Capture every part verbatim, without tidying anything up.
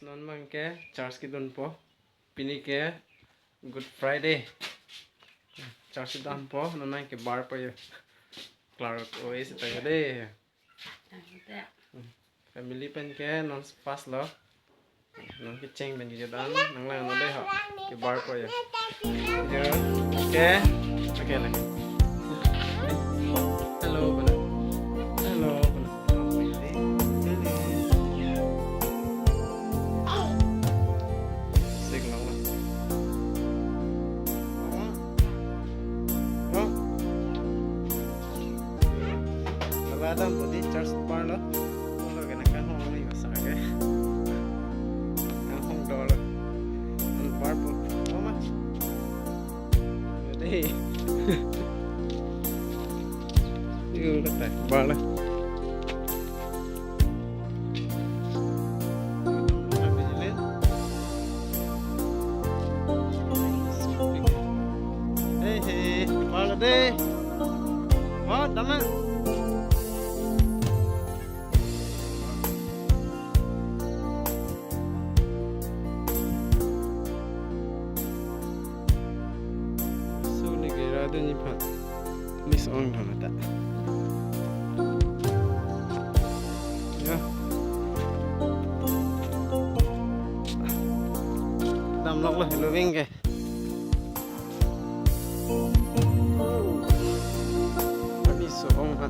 Non abangke church kedunpo. Pini ke Good Friday. Church kedampo, non abangke barpo yo. Klar oi seta de. Family pen ke non fast lo. Non kecheng pen kejo dan, nanglang non de ho. Kebarpo yo. Yo. Okay. Okay le. Hello, bana. Hello, bana. Signal. Oh. Lala dampo di church parlo. Olo ke nangkanghong ni masa ke. Kanghong dolo. An parpo. Mama. Dei. Yo, kata parlo. Hey, hey, parlo dei. Wah, damna. So, ni gira do ni pha. Miss ong thang ata. Ya. Damlok lo, helo wing ke. Ani so ong ha.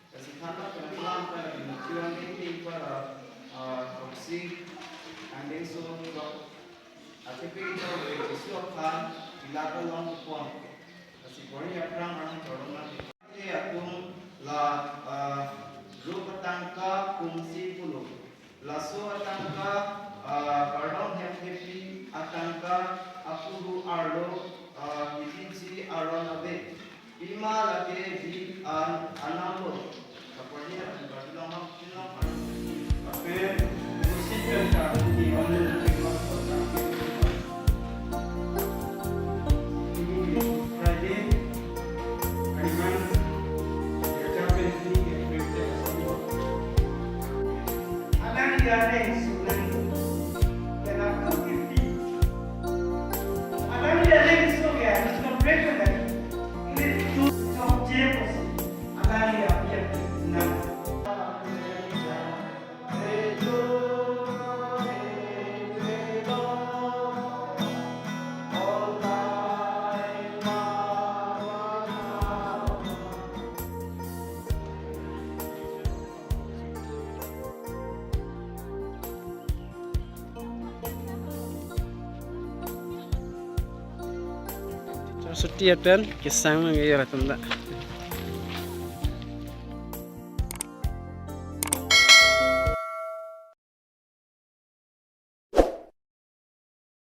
Lasi thanlo penang kelang pen adim kiwan tingting pen, ah, ah, Koksi, Kangdengso, Dok, atepe ito, Jisu aphan, ila ko long kupon. Lasi bori aphrang arang jorong nang. Ke atum la, ah, Rup atangka pungsi pulo. Laso atangka, ah, kardom hemthepi atangka apuru arlo, ah, hidinsi aron ave. Pima lake vi an anamlo. Kaporhi an barjulong ham chinong an. Ape, musik dan kaki anu. Friday, Hariman, Raja Pensi, April, Alangli areng sunan, kena two fifty. Alangli areng so ya, celebration lagi. Ini two of J P C. Alangli apian na. Soroti atum kesang nang ke rat atum ta.